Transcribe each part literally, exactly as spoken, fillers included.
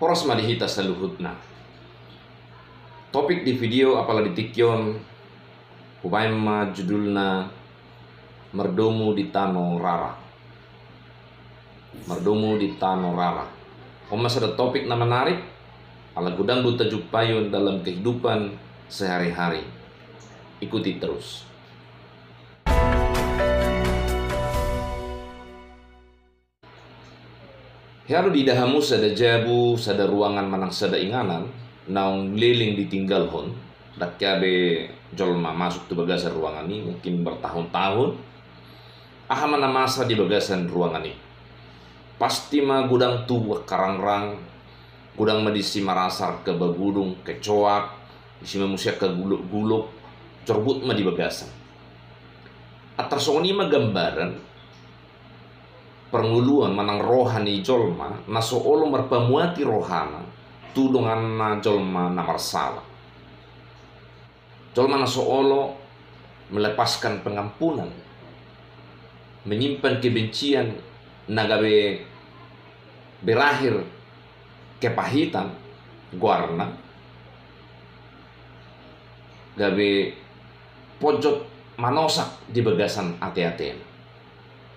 Horas ma di hita saluhutna. Topik di video apala di tingki on, hubaen ma judulna Mardomu di Tano Rara. Mardomu di Tano Rara. On ma sada topik na menarik, ala godang do tajumpaion dalam kehidupan sehari-hari. Ikuti terus. Hea do diida hamu sada jabu, sada ruangan manang sada inganan naung leleng ditinggalhon, ndang hea be jolma masuk tu bagasan ruangan i mungkin bertahun-tahun. Aha ma na masa di bagasan ruangan i? Pasti ma godang tubu angka rangrang, godang ma disi marasar angka bagudung, kecoak, disi ma muse angka gulok-gulok, jorbut ma di bagasan. Antar songon i ma gambaran parngoluan manang roha ni jolma na so olo marpamuati rohana tu donganna jolma na marsala. Jolma na so olo melepaskan pengampunan, menyimpan kebencian na gabe berakhir kepahitan, goarna gabe ponjot manosak di bagasan ate-atena.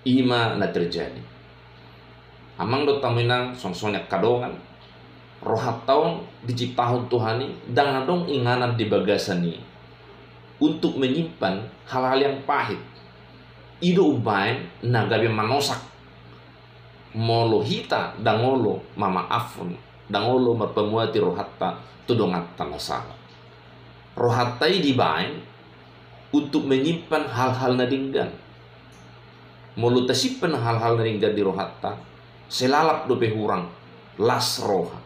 I ma na terjadi. Amang dohot hamu inang, songon i angka dongan, rohanta on diciptahon Tuhan i ndang adong inganan di bagasan i untuk menyimpan hal-hal yang pahit. I do umbaen na gabe manosak. Molo hita ndang olo mamaaphon, ndang olo marpamuati rohanta tu donganta na sala. Rohanta i dibaen untuk menyimpan hal-hal na denggan. Molo tasimpan hal-hal na denggan di rohanta, sai lalap dope hurang, las roha.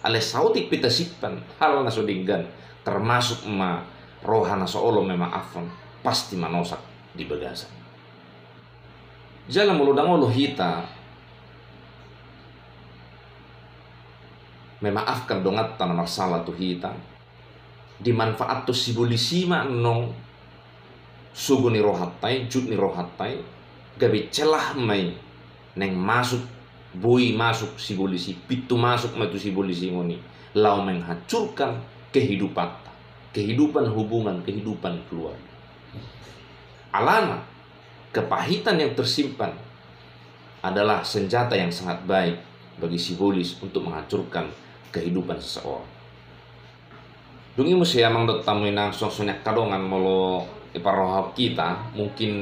Alai saotik pe tasimpan hal na so denggan, termasuk ma roha na so olo mamaaphon, pasti manosak di bagasan. Jala molo ndang olo hita memaafkan donganta na marsala tu hita, dimanfaathon sibolis i ma annon sogo ni rohanta i, jut ni rohanta i, gabe celah ma i, naeng masuk, boi masuk sibolis i, pintu masuk ma tu sibolis i ngoni, laho menghancurkan kehidupanta, kehidupan hubungan, kehidupan keluarga. Alana, kepahitan yang tersimpan adalah senjata yang sangat baik bagi sibolis untuk menghancurkan kehidupan seseorang. Dung i muse amang dohot hamu inang, songon i angka dongan, molo diparrohahon hita, mungkin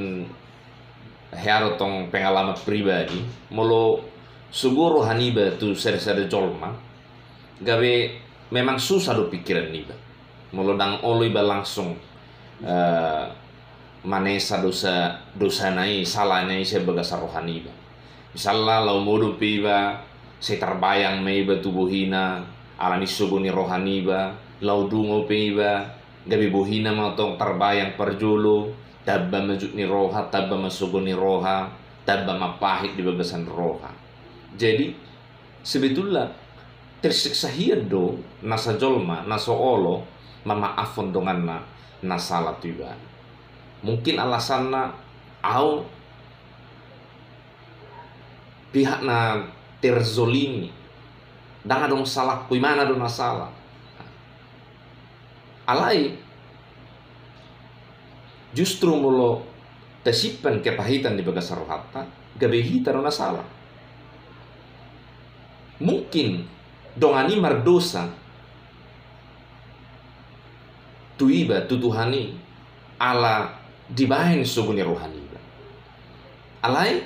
hea do tong pengalaman pribadi, molo sogo roha niba tu sada-sada jolma, gabe memang susah do pikiran niba. Molo ndang olo iba langsung, eh, manesa dosa, dosana i, salana i sian bagasan roha niba. Misalna laho modom pe iba, sai tarbayang ma iba tu bohina, alani sogo ni roha niba, laho dungo pe iba, gabe bohina ma tong tarbayang parjolo, tamba ma jut ni roha, tamba ma sogo ni roha, tamba ma pahit di bagasan roha. Jadi, sebetulna tersiksa hian do nasa jolma na so olo mamaaphon donganna na sala tu ibana. Mungkin alasanna, au pihak na terzolimi, ndang adong salahku, imana do na sala. Alai justru molo tasimpan kepahitan di bagasan rohanta, gabe hita do na sala. Mungkin dongan i mardosa tu iba, tu Tuhan i, ala dibaen sogo ni roha niba. Alai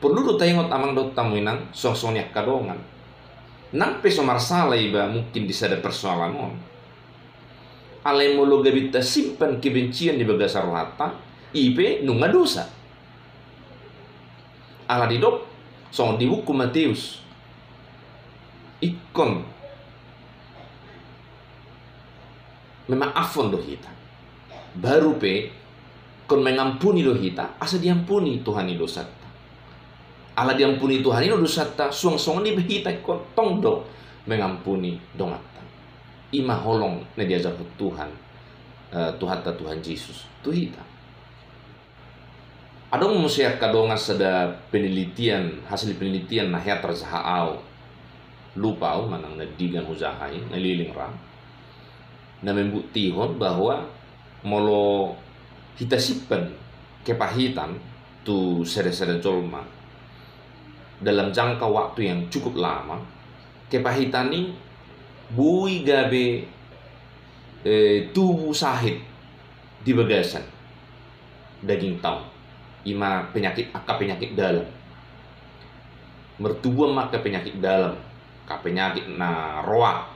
porlu do taingot amang dohot hamu inang, songon i angka dongan, nang pe so marsala iba mungkin di sada persoalan on, alai molo gabe tasimpan kebencian di bagasan rohanta, i pe nunga dosa. Ala didok songon di buku Mateus, ingkon memaaphon do hita, baru pe ingkon mengampuni do hita, asa diampuni Tuhan i dosanta. Ala diampuni Tuhan i do dosanta, suang songon i pe hita ingkon tong do mengampuni donganta. I ma holong na diajarhon Tuhan, eh, Tuhanta Tuhan Jesus tu hita. Adong muse angka dongan sada penelitian, hasil penelitian na hea tarjaha au. Lupa au manang na denggan hujaha i, na leleng ra. Na membuktihon bahwa molo hita simpan kepahitan tu sada-sada jolma dalam jangka waktu yang cukup lama, kepahitan i boi gabe, eh, tubu sahit di bagasan daging ta on. I ma penyakit, angka penyakit dalam. Martubuan ma angka penyakit dalam, angka penyakit na roa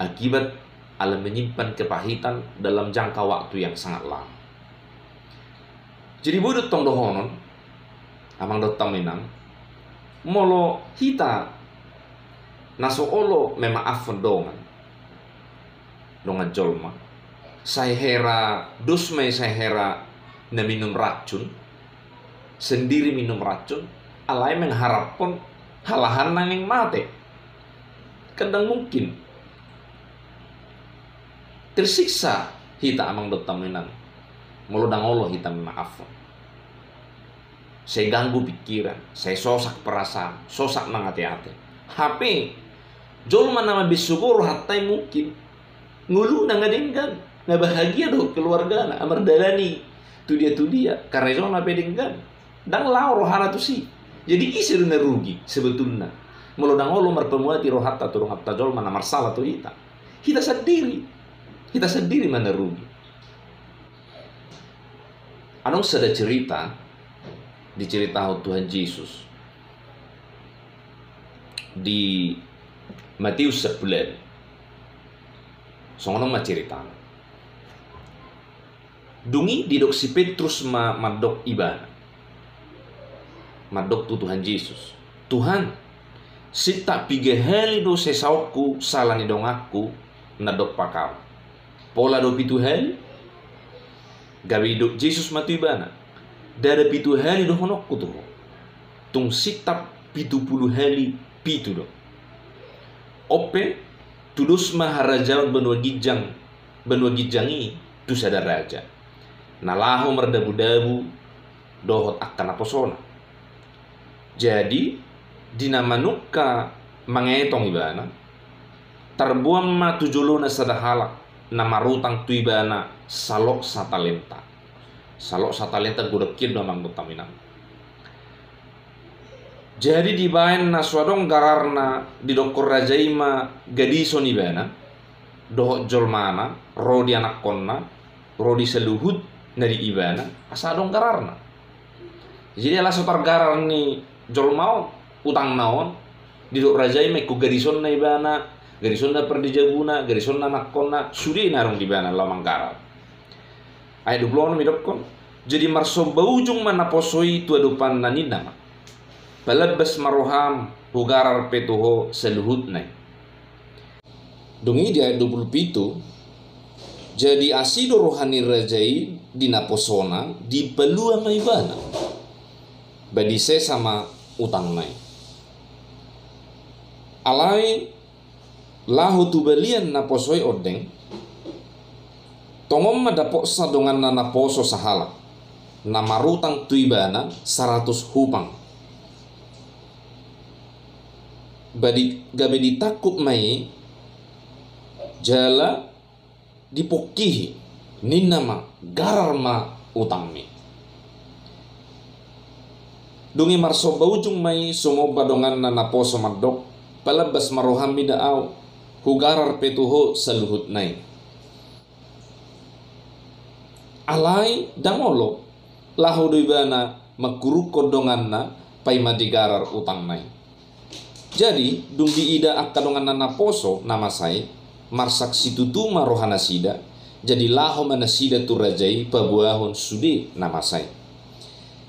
akibat ala menyimpan kepahitan dalam jangka waktu yang sangat lama. Jadi boi do tong dohonon, amang dohot hamu inang, molo hita na so olo memaafhon dongan, dongan jolma, sai hera dos ma i, sai hera na minum racun, sendiri minum racun, alai mengharaphon halahanna naeng mate. Kan dang mungkin. Tersiksa hita, amang dohot hamu inang, molo dang olo hita memaafhon. Sai ganggu pikiran, sai sosak perasaan, sosak mangateate. Hape jolma na mabiar sogo rohanta i mungkin ngoluna nga denggan, nga bahagia dohot keluargana, nga mardalani tu dia tu dia, karejona pe denggan. Dang laho rohana tusi. Jadi ise do na rugi sebetulna molo dang olo marpamuati rohanta tu donganta jolma na marsala tu hita? Hita sandiri. Hita sandiri ma na rugi. Adong sada cerita diceritahon Tuhan Jesus di Matius sampulu. Songon on ma ceritana. Dung i didok si Petrus ma mandok ibana, mandok tu Tuhan Jesus, "Tuhan, sintap piga hali do sesaonku sala ni donganku na dompak au? Pola do pitu hali?" Gabe didok Jesus ma tu ibana, "Ndada pitu hali dohononku tu ho, tung sintap pitu pulu hali pitu do." On pe, tudos ma harajaon banua ginjang, banua ginjang i tu sada raja na laho mardabudabu dohot angka naposona. Jadi di na manungka mangetong ibana, tarboan ma tu jolona sada halak na marutang tu ibana salok satalenta. Salok satalenta godang hian do, amang dohot hamu inang. Jadi dibaen na so adong gararna, didokkon raja i ma gadison ibana dohot jolmana, ro di anakkonna, ro di saluhut na di ibana, asa adong gararna. Jadi ala so targarar ni jolma on utangna on, didok raja i ma ingkon gadisonna ibana, gadisonna pardijabuna, gadisonna anakkonna, sude na adong di ibana laho manggarar. Ayat dua pulu onom idokkon, "Jadi marsomba ujung ma naposo i tu adopanna, ninna ma, 'Palambas ma roham, hugarar pe tu ho saluhutna i.'" Dung i di ayat dua pulu pitu, "Jadi asi do roha ni raja i di naposona, dipalua ma ibana, ba disesa ma utangna i. Alai laho tu balian naposo i ondeng, tongon ma dapotsa donganna naposo sahalak, na marutang tu ibana saratus hupang. Ba di, gabe ditangkup ma i, jala dipongkihi, ninna ma, 'Garar ma utangmi.'" Dung i marsomba ujung ma i sumomba donganna naposo mandok, "Palambas ma roham mida au, hugarar pe tu ho saluhutna i." Alai dang olo, laho do ibana manghurukkon donganna paima digarar utangna i. Jadi dung diida angka donganna naposo na masa i, marsak situtu ma rohanasida. Jadi laho ma nasida tu raja i paboahon sude na masa i.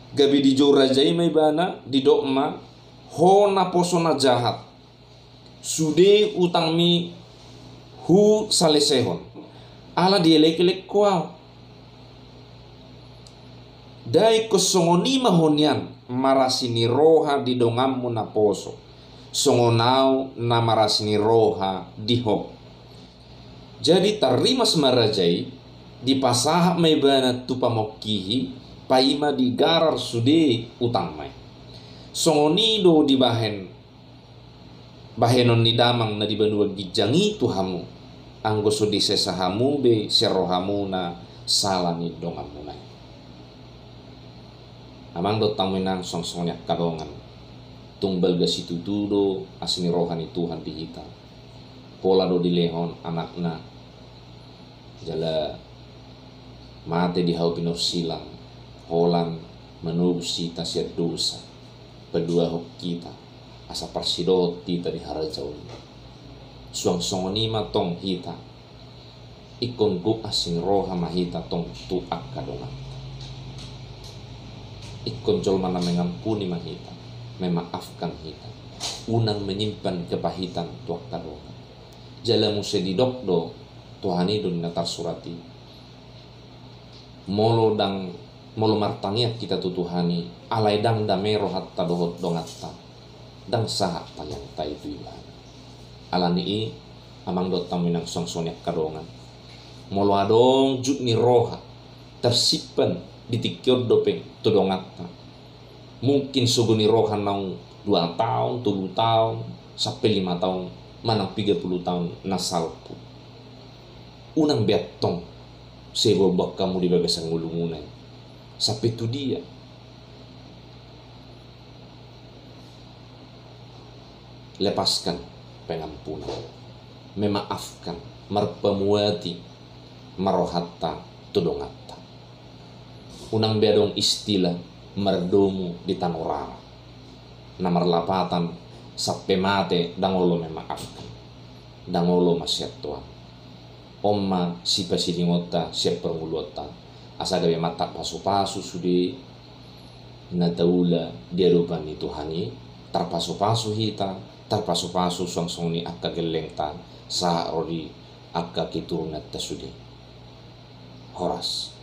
Gabe dijou raja i ma ibana, didok ma, "Ho naposo na jahat, sude utangmi husalesehon, ala dielekelek ho au. Ndada ingkon songon i ma ho nian marasi ni roha di donganmu naposo, songon au na marasi ni roha di ho." Jadi tarrimas ma raja i, dipasahat ma ibana tu pamongkihi, paima digarar sude utangna i. Songon i do dibahen bahenon ni damang na di banua ginjang i tu hamu, anggo so disesa hamu be sian rohamuna sala ni donganmuna i. Amang dohot hamu inang, songon-songon i angka dongan, tung balga situtu do asi ni roha ni Tuhan di hita. Pola do dilehon anakna, jala mate di hau pinarsilang, holan manobus hita sian dosa, paduahon hita, asa parsidohot hita di harajaon. Suang songon i ma tong hita, ingkon gok asi ni roha ma hita tong tu angka donganta. Ingkon jolma na mengampuni ma hita, memaafkan hita, unang menyimpan kepahitan tu angka dongan. Jala muse didok do Tuhan i do na tarsurat i, molo ndang, molo martangiang hita tu Tuhan i, alai ndang dame rohanta dohot donganta, ndang sahat tangiangta i tu Ibana. Alani i, amang dohot hamu inang, songon-songon i angka dongan, molo adong jut ni roha tarsimpan di tingki on dope tu donganta, mungkin sogo ni roha naung dua taon, tolu taon, sampe lima taon, manang piga pulu taon na salpu, unang be antong sai boanboan hamu di bagasan ngolumuna i. Sampe tu dia? Lepaskan pengampunan, memaafkan, marpamuati ma rohanta tu donganta. Unang be adong istilah mardomu di tano rara, na marlapatan sampe mate ndang olo memaafkan, ndang olo masiantoan. On ma sipasilingonta sian parngoluonta, asa gabe ma tarpasupasu sude na taula di adopan ni Tuhan i, tarpasupasu hita, tarpasupasu suang songon i angka gellengta, sahat ro di angka keturunanta sude. Horas.